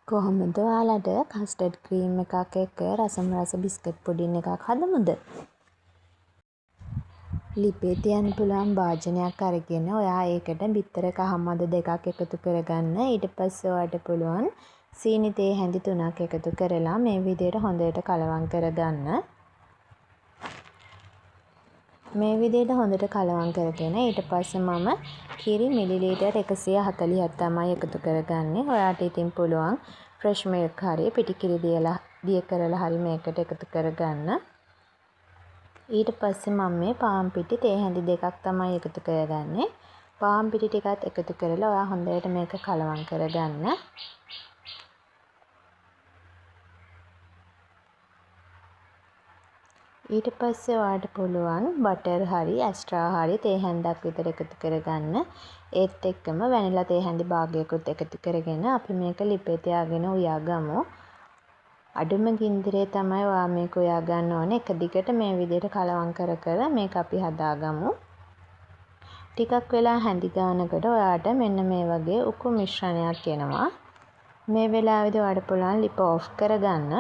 කොහොමද ඔයාලට කස්ටඩ් ක්‍රීම් එකක් එක්ක රසම රස බිස්කට් පුඩින් එකක් හදමුද? ලිපේ තියන්න පුළුවන් භාජනයක් අරගෙන ඔයා ඒකට බිත්තර කහ මද දෙකක් එකතු කරගන්න. ඊට පස්සේ ඔයාට පුළුවන් සීනි තේ හැඳි තුනක් එකතු කරලා මේ විදිහට හොඳට කලවම් කරගන්න. මේ විදිහට හොඳට කලවම් කරගෙන ඊට පස්සේ මම කිරි මිලිලීටර් 140ක් තමයි එකතු කරගන්නේ. ඔයාට ඉතින් පුළුවන් ෆ්‍රෙෂ් මිල්ක් හරි පිටි කිරි දිය කරලා හරි මේකට එකතු කරගන්න. ඊට පස්සේ මම මේ පාන් පිටි තේ හැඳි දෙකක් තමයි එකතු කරගන්නේ. පාන් පිටි ටිකත් එකතු කරලා ඔයා හොඳට මේක කලවම් කරගන්න. ඊට පස්සේ ඔයාට පුළුවන් බටර් හරි ඇස්ට්‍රා හරි තේ හැන්දක් විතර එකතු කරගන්න. ඒත් එක්කම වැනිලා තේ හැඳි භාගයකුත් එකතු කරගෙන අපි මේක ලිපේ තියාගෙන උයා ගමු. අඩුම ගින්දරේ තමයි ඔයා මේක උයා ගන්න ඕනේ. එක දිගට මේ විදිහට කලවම් කර කර මේක අපි හදාගමු. ටිකක් වෙලා හැඳි ගානකට ඔයාට මෙන්න මේ වගේ උකු මිශ්‍රණයක් එනවා. මේ වෙලාවේදී ඔයාට පුළුවන් ලිප ඔෆ් කරගන්න.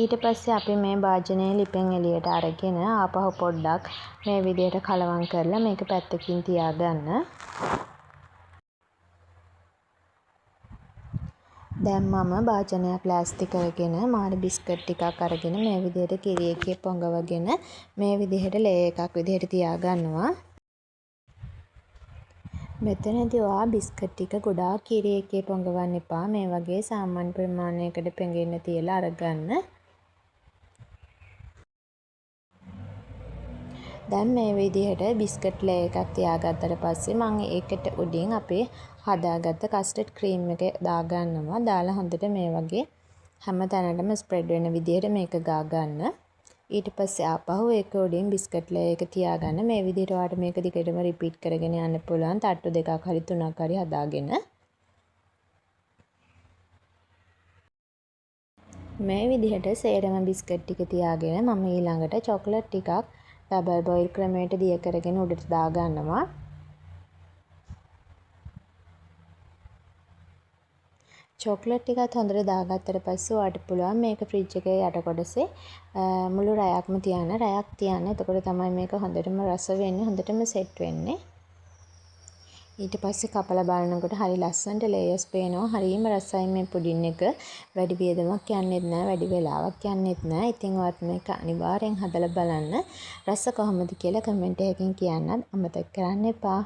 ඊට පස්සේ අපි මේ භාජනය ලිපෙන් එළියට අරගෙන ආපහු පොඩ්ඩක් මේ විදිහට කලවම් කරලා මේක පැත්තකින් තියාගන්න. දැන් මම භාජනයක් ලෑස්ති කරගෙන මාර බිස්කට් ටිකක් අරගෙන මේ විදිහට කිරි එකේ පොඟවගෙන මේ විදිහට ලේ එකක් විදිහට තියාගන්නවා. මෙතනදී ඔයා බිස්කට් ටික ගොඩාක් කිරි එකේ පොඟවන්න එපා. මේ වගේ සාමාන්‍ය ප්‍රමාණයකට පෙඟෙන්න තියලා අරගන්න. දැන් මේ විදිහට බිස්කට් ලේ එකක් තියාගත්තට පස්සේ මං ඒකට උඩින් අපේ හදාගත්ත කස්ටඩ් ක්‍රීම් එක දාගන්නවා. දාලා හොඳට මේ වගේ හැම තැනටම ස්ප්‍රෙඩ් වෙන විදිහට මේක ගාගන්න. ඊට පස්සේ ආපහු ඒක උඩින් බිස්කට් ලේ එක තියාගන්න. මේ විදිහට ඔයාලට මේක දිගටම රිපීට් කරගෙන යන්න පුළුවන්. තට්ටු දෙකක් හරි තුනක් හරි හදාගෙන. මේ විදිහට සේරම බිස්කට් ටික තියාගෙන මම ඊළඟට චොක්ලට් ටිකක් ඩබල් බොයිල් ක්‍රමයට දිය කරගෙන උඩට දාගන්නවා. චොක්ලට් ටිකත් හොඳට දාගත්තට පස්සේ ඔයාට පුළුවන් මේක ෆ්‍රිජ් එකේ යට කොටසේ මුළු රැයක්ම තියන්න. රැයක් තියන්න. එතකොට තමයි මේක හොඳටම රස වෙන්නේ, හොඳටම සෙට් වෙන්නේ. ඊට පස්සේ කපලා බලනකොට හරි ලස්සනට ලේයර්ස් පේනවා. හරිම රසයි මේ පුඩින් එක. වැඩි වියදමක් යන්නෙත් නෑ, වැඩි වෙලාවක් යන්නෙත් නෑ. ඉතින් ඔයාත් මේක අනිවාර්යෙන් හදලා බලන්න. රස කොහොමද කියලා කමෙන්ට් එකකින් කියන්නත් අමතක කරන්න එපා.